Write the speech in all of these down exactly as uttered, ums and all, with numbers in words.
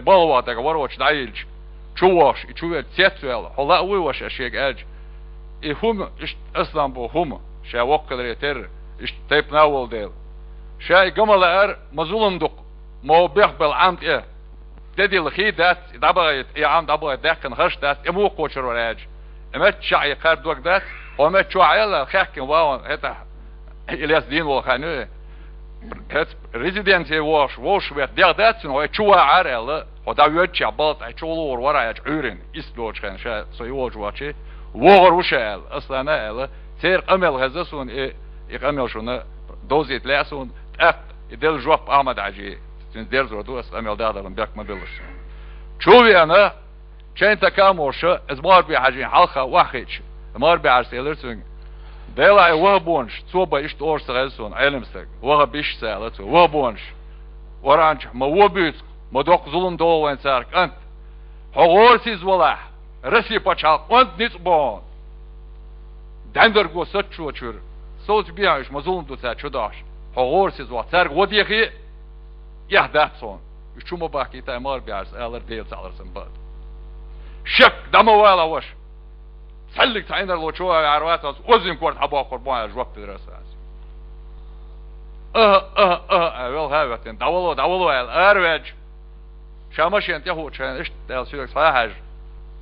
палваха дага вороча дӀайилча, чу вохуш, и чу верг цец ваьлла, хьо лаа вуй, ваша, шега аьлча. И хӀума, иштта Аслан бу хӀума, ша воккхаларе терра, иштта тайпана а волу дела. Ша и гама лаьара, ма зулам дукха, ма бехбелла Ӏам тӀе. Де дилла хий дац, и дӀабахийта, и Ӏам дӀабахийта даьккхина хаш дац, и муха кхочур вара аьлча. И меттачохь и кхар дог дац, хьо метта чохь аьлла, хаьхкина вагӀан, хӀетахь, и лес дийна волу хан ю. ХӀетахь резиденция вохуш, вовшах ветта дегӀ дац цуьнан, хьо чу вахьара аьлла, хьо дӀавоьдучехь балла тӀе чу лугӀур вара аьлча Ӏуьйрина, ист доцучу хенахь ша со йолчу вахчи, вогӀур ву ша аьлла, Аслана аьлла, церан къамел хезна суна и, и къамел шуна довзийта лаьа суна, тӀаккха и делла жоп Ахьмад-Хьаьжи, цуьнца дерзор ду ас къамел дахдаран бехк ма биллалаш суна. Чу веана, Чайн така а моша, иза Марби-Хьаьжин хьалха охьахиъча, Марби-Хьаьжас элира цуьнга: «Делахь и вахабонаш, цо бан иштта ора ца хеза суна, Ӏелам стаг, вахабиш ца аьлла цо, вахабонаш. Варанчохь ма вон буьйцу, ма доккха зулам догӀу вайн царах кӀант. Хьо гӀорасиз валахь, Россия пачхьалкх онда ницкъ бохьун. Дендерго сацчо чуьра, совца бехьа уьш ма зулам ду цаьрга чу дахьаш. Хьо гӀорасиз вахь, цаьрга гӀо дехий, эхь дац хьуна. Уьш чу ма бахкийта, Марби-Хьаьжас алар Дела цхьаалларсан бан ду. Шек, дӀа ма вала, ваша. Цхьаьллиг цхьа инарло чу а ваьхьар вац, ас озин корта хьабоккхур бу», — аьлла жоп делира ас. «Аха, аха, аха», — аьлла, велха а веттина, «дӀавало, дӀавало», — аьлла, ара ваьлча, ша машен тӀе хуучу хенахь, иштта аьлла соьга цхьа а хьаьжна: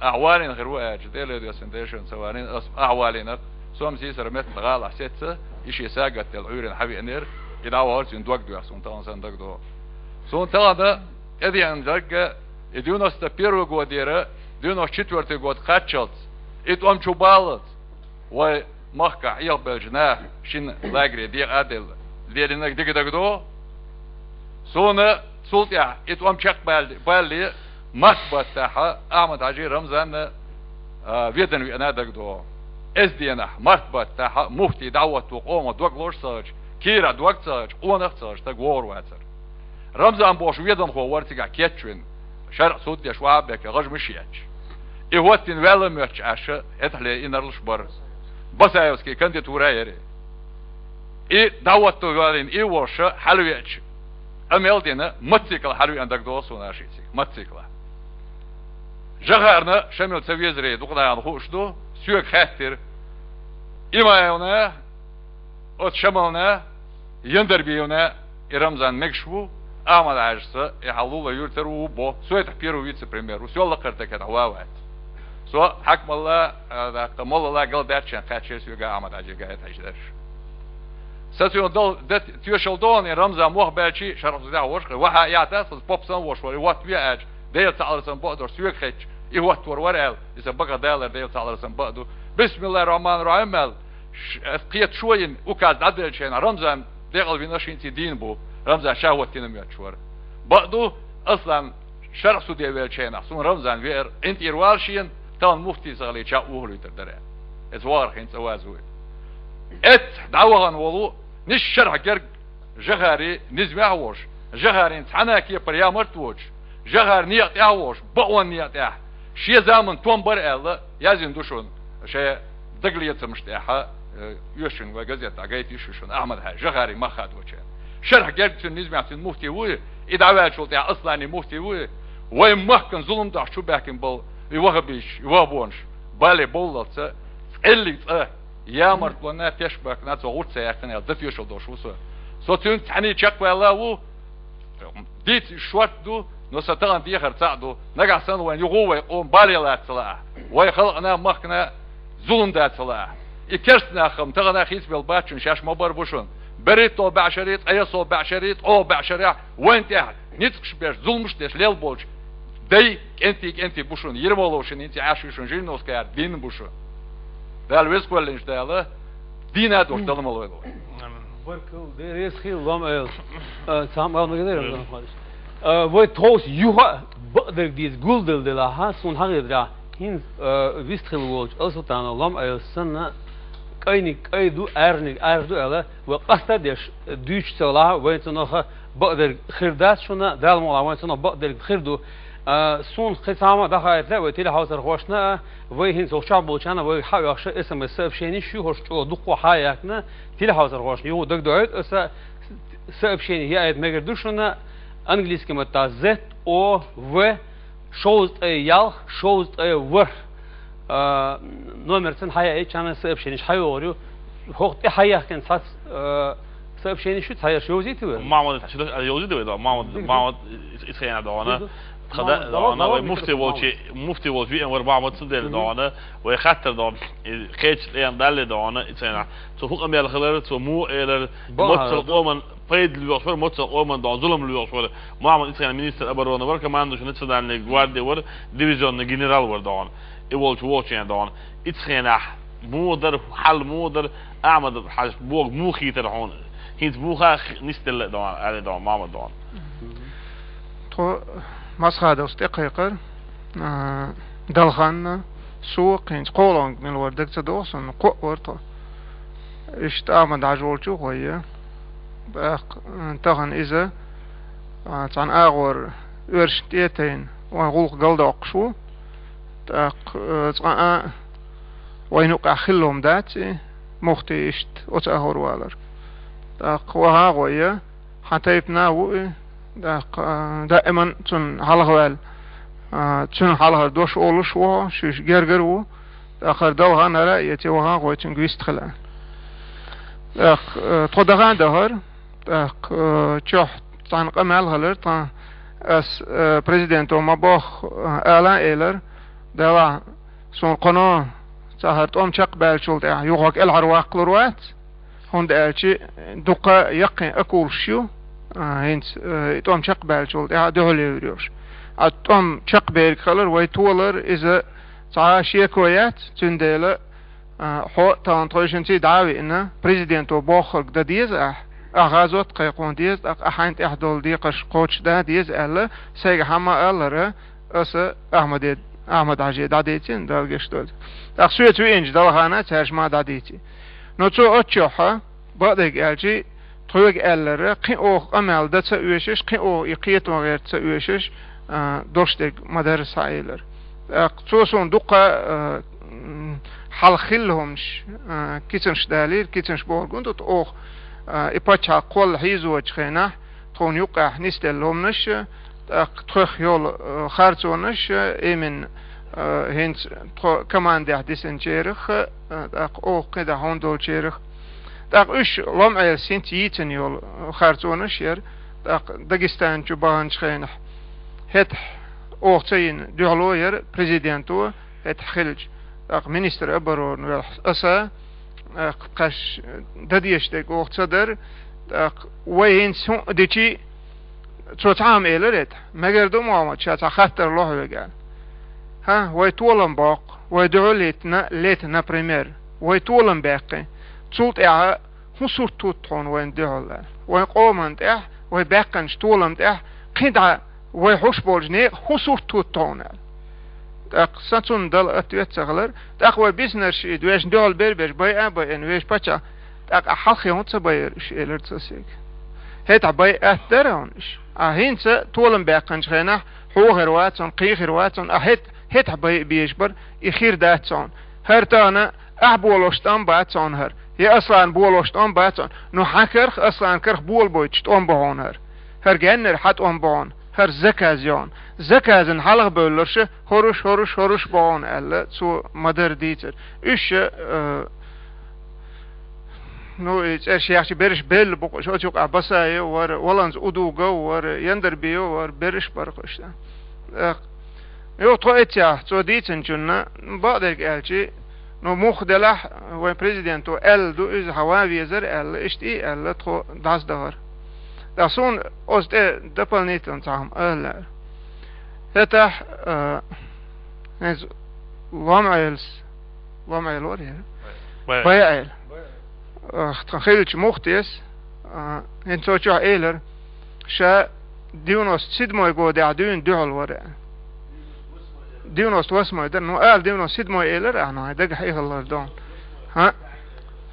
«Ахьа валийна хир ву», — аьлча, Деле доьссина дешан ца валийна, ас ахьа валийнарг, сом сийсара метта гӀалахь сецна, и шен сагатделла Ӏуьйрина хьавеанера, и дӀавахара, цуьнан дог доьху суна тахана санна дагадогӀу. Суна тахана тӀедеана дагга, и девяносто первый годера, девяносто четвёртый год кхаччалц, и тӀом чу баллалц, вай махкахь Ӏехабеллачу наха шина лагере декъа а делла, лелийнарг дика дагадогӀу. Суна цул тӀаьхьа и тӀом чекхбалле, балле, март баттахьа Ахьмад-Хьаьжи, Рамзанна, а, Ведана веана а дагадогӀу. Эзденахь март баттахьа муфти дӀахӀотто къоман дог лоруш ца хилча, кийрахь дог ца хилча, къонах а ца хилча, стаг вогӀур вацара. Рамзан бохуш веданхо вара цигахь кечвина, шарӀ суд деш вахьа а беккхина, гӀажмаш а етташ. И хӀоттийна ваьлла моьттуш Ӏаш, хӀетахьле инарлаш бара. Басаевский кандидатура а яра. И дӀахӀотто ваьллина и волуш хьалавеача, къамел а дина, мотоцикл хьалавеана дагадогӀу суна шицига, мотоциклахь. Жахарна Шамил ца везаре дукха нахана хууш ду, соьга хаьттира: «Имаевна, оцу Шамална, Яндарбиевна, и Рамзан мегаш ву, Ахьмад-Хьаьжас и хьалула юьртара ву бо, со хӀетахь первый вице-премьер ву, со лакхара тахетахь ван вац. Со хьаькамалла, а, даккха, моллала галдаьччан кхаьчира соьга Ахьмад-Хьаьжига хӀетахь дерш. Са цуьнан дал, де тоьшалла догӀу, и Рамзан мох баьлчи, шарахь зудехь вошкъе, ваха а яхьа дац, хаза попсан вош вара, и хӀотта веа аьлча, Дела цхьаалларсан бакъдолуш соьга хетча, и хӀоттор вара аьлла, иза бакъ далар Дела цхьаалларсан бакъ ду. Бисмиллахир-рахманир-рахим аьлла, ш-, ас кхета шо йина, указ дӀаделлачу хенахь, Рамзан декъал вина, шин цӀе дийна бу, Рамзан ша хӀоттийна моьттуш вара. Бакъ ду, Аслан шарахь суде веллачу хенахь, суна Рамзан веара, ӀинтӀера вала шена, тахана муфти ца хилийча, ухалуьйтур дара». Эца вахарх хӀинца а вазуй. Эццахь дӀавахана волу, ниш шарахь герга Жахари низамехь а волуш, Жахарин цхьана а кепара ямарт а воцуш, Жахари некъа тӀехь а волуш, бакъонан некъа тӀехь, шен заман тӀом бара аьлла, яздина ду шуна, шайн дагалецамаш тӀехь, э, оьшучун вай газетахь гайта йиш ю шуна, Ахьмад-Хьаьжа, Жахари мах хадоча. Шарахь герга цуьнан низамехь цуьнан муфти вуй, и дӀаваьллачул тӀехь Аслани муфти вуй, вайн махкана зулам дахьаш чу баьхкина болу и вахабиш, и вахабонаш, бале бовллалца, цӀеллиг цӀа, ямартлонна, тешнабахкана цо гӀурт ца яьккхина аьлла, датоьшалла долуш ву со. Со цуьнца цхьаьний чекхваьлла а ву, дийца уьш шорта ду, но сан тахана дехар цхьаъ ду. Нагахь санна вайн юха вай къоман бале лаца ца лаахь, вайн халкъана, махкана зулам даца ца лаахь. И керста нах-м тахана хийцабелла бац шуна, шаьш ма-барра бу шуна. БерхӀитталгӀа бӀешаре, ткъайоьсналгӀа бӀешаре, ткъолгӀа бӀешаре вайн тӀехь ницкъаш беш, зуламаш деш лелла болчу дай кӀентий-кӀентий бу шуна, Ермолов шуна хӀинца Ӏаш ю шуна, Жириновскаяра дийна бу шуна. Дала веза-кхоьллинчу Дала дийна а долуш, дала ма лойла вай. Баркалла, Дела реза хуьлда, лом ала. Э, цхьа а мел ма гинера, Рамзан Ахмадович. Э, вай тховса юха а бакъдерг дийца гулделла делахь, суна хьан хетарехь, хӀинца, э, вистхила волчу Алсултанов лом ала санна, кӀайниг кӀай ду, аьрниг аьржа ду аьлла, вай къаста а деш, дуьйцуш ца велахь, вайн цунах бакъдерг хир дац шуна, Дала мукъалахь, вайн цунах бакъдерг хир ду. А, суна кхин цхьа хӀума дӀахаийта лаьа вай телехьовсархошна а, вай хӀинца хӀокху чохь болчарна а, вайга хьа а оьхуш, эс эм эс сообщениш ю, хӀорш чӀогӀа дуккха хьа а яьккхина, телехьовсархошна юха дагадоуьйту аса, сообщени яийта мегар ду шуна, Английский маттахь Z O V шовзткъе ялх, шовзткъе ворхӀ, а, номер цун хьаяьй, чана сообщенеш хьайогӀур ю. ХӀокху тӀе хьаяьхкина цхьацца, а, сообщенеш ю, цхьаерш йовзийта вай? Махьмад, чуьра йовзийта вай, да, Махьмад, Махьмад, ис-, исхьена догӀана. Дийду. Тха Махьмад, да, догӀана, вай муфти волчу, муфти волчу виъна вара Махьмад цундела догӀана, вай хаттар догӀана, и кхечу тӀе далле догӀана, исхьена. Цо хӀун къамел хилар, цо муха элар, моццал къоман пайда лоьхуш вара, моццал къоман догӀана зулам лоьхуш вара. Махьмад исхьена министр обороны вара, командующий национальной гвардии вара, дивизионный генерал вара догӀана. И волчу вочу догӀана. Ицу хенахь муха дара, хьал муха дара, Ахьмад-Хьаьжа бохург муха хийтара хьуна? ХӀинца муха нисделла а догӀана, аьлла догӀана, Махьмад догӀана. Тхо Масхадовс тӀекхайкхара, а, Далханна, со, кхин кхоалгӀаниг мила вара дага ца догӀу суна, кхоъ вара тхо. Иштта Ахьмад-Хьаьжа волчу а гӀой. ТӀаккха, а, тахана иза, а, цхьана агӀор оьрсашна тӀе а тайна, вайн гӀуллакх галдоккхуш ву. ТӀаккха, э, цкъа а вайна юкъахь хилла хӀума дац и, муфти иштта оцу агӀор валар. ТӀаккха ваха а гӀой, хьан тайпана а ву и, тӀаккха, э, даиман цунна хьалхаваьлла, э, цунна хьалхара дош олуш а ву, шуьша гергара а ву, тӀаккха хӀара Далхан а, я цӀе ваха а гӀой цуьнга вистхила. ТӀаккха, э, тхо даха а дахара, тӀаккха, э, чохь цхьана къамел хилар, тхан ас, э, президенто ма-бохху, э, ала а элар, делахь суна кхано цхьа хӀара тӀом чекхбаьллачул тӀаьхьа юха кӀелхьарваккхалур вац, хӀунда аьлча дуккха яккхий акулаш ю, э, хӀинца, э, и тӀом чекхбаьллачул тӀаьхьа дуьхьал евр йолуш. А тӀом чекхберг хилар вай толар, иза цхьа а шеко яц, цундела, а, хьо а тахана тхойшинца дӀа а веана, президенто бохург дан деза ахь, ахь гӀазот кхайкхо деза, тӀаккха ахь хьайна тӀехь долу декхарш кхочушдан деза аьлла, сайга хьан ма-аллара, аса Ахьмаде, Ахьмад-Хьаьже дӀадийцина, Дала гечдойла. ТӀаккха соьца веанчу Далхана цаьрша ма дӀадийци. Но цо оццохь, бакъдерг аьлча, тхоьга аьллара, кхин оха къамел дан ца оьшуш, кхин оха и кхетам гӀерта ца оьшуш, а, долуш дерг ма-дарра схьаэлира. ТӀаккха цо суна дуккха, а, м, хьалха хилла хӀуманаш, а, кицанаш далийра, кицанаш бохург хӀунда ду оха, а, и пачхьалкх кхолла хьийзочу хенахь, тхуна юккъехь нисделла хӀуманаш, тӀаккха тхох йолу, э, харцонаш, э, именно, э, хӀинца тхо командехь дисинчерах, э, тӀаккха оха кхидӀа хьуна долчерах. ТӀаккха уьш ломӀелас хӀинца йийцина йолу, э, харцонаш яра, тӀаккха Дагестан чу баханчу хенахь. ХӀетахь оха ца йина дуьхьало яра президенто, хӀетахь хилча, тӀаккха министр обороны велахь аса, тӀаккха кхаш дан дезаш дерг оха ца дара, тӀаккха вай хӀинца хӀун а дичи, цо цхьа а ма элира хӀета. Мегар ду, Мухьаммад, ша цхьа хаттар ло хьоьга аьлла. ХӀа, вай толам боккху, вай дуьхьал а хӀиттина, лета, например, вай толам баьккхи. Цул тӀаьхьа хӀун сурт хӀутту хьуна вайна дуьхьал аьлла? Вайн къоман тӀехь, вай баьккхинчу толам тӀехь, кхин дӀа вай хьуш болчу некъа хӀун сурт хӀутту хьуна аьлла? ТӀаккха сан цунна дала ответ ца хилар, тӀаккха вай биснарш и вешан дуьхьал бер-берш байа а байина, вешан паччахь, тӀаккха ахь хьалхе хӀунда ца байира уьш, элира цо соьга. ХӀетахь байа атта дара хьуна уьш. Ахь хӀинца толам баьккхинчу хенахь, хьо хир вац хьуна, кхин хир вац хьуна, ахь хӀет-, хӀетахь байа безаш бара, и хир дац хьуна. ХӀара тахана ахь болош тӀом бац хьуна хӀара. Я Аслан болош тӀом бац хьуна. Ну хьан карах, Аслан карах болабойтуш тӀом бу хьуна хӀара. ХӀара геннара хьан тӀом бу хьуна, хӀара заказ ю хьуна. Заказана хьалха бевлларш, хӀоруш, хӀоруш, хӀоруш бу хьуна аьлла, цо ма-дарра дийцира. Уьш, э, ну, и цӀерш яхча берриш белла бу-кх уьш, оцу юкъахь Басаев вара, Валанза Удугов вара, Яндарбиев вара, берриш бара-кх уьш. Э, юха тхо эццехь, цо дийцинчунна, бакъдерг аьлчи, ну, муха делахь, вайн президенто аьлла ду, иза хьан ван везара аьлла, иштта и аьлла, тхо дӀасадахара. Ткъа суна оцу тӀе дополнительно цхьа хӀума ала лаьара. ХӀетахь, а, хӀинца Ломаэлас, Ломаэл вара яра? Бай. Бай Ӏела. А, тхан хиллачу муфтес, а, хӀинца цо чохь элира, ша девяносто седьмой годехь дуьйна дуьхьал вара. Девяносто восьмой дара, ну, ала девяносто седьмой элира, ахьа, ну, хьайн дагахь эхаллар дон. ХӀа?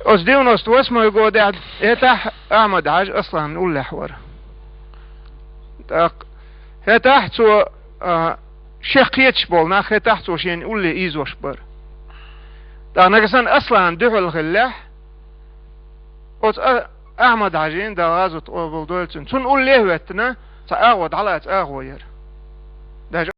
Оцу девяносто восьмой годехь, хӀетахь Ахьмад-Хьаьжа Асланан уллехь вара. ТӀаккха хӀетахь цо, а, шех кхеташ болу нах, хӀетахь цо шена улле ийзош бара. ТӀаккха нагахь санна Аслан дуьхьал хиллехь, оцу а-, Ахьмад-Хьаьжина, Дала гӀазот къобалдойла цуьнан, цунна улле а хӀоьттина, Цхьа агӀо дӀалаца агӀо яр. Даже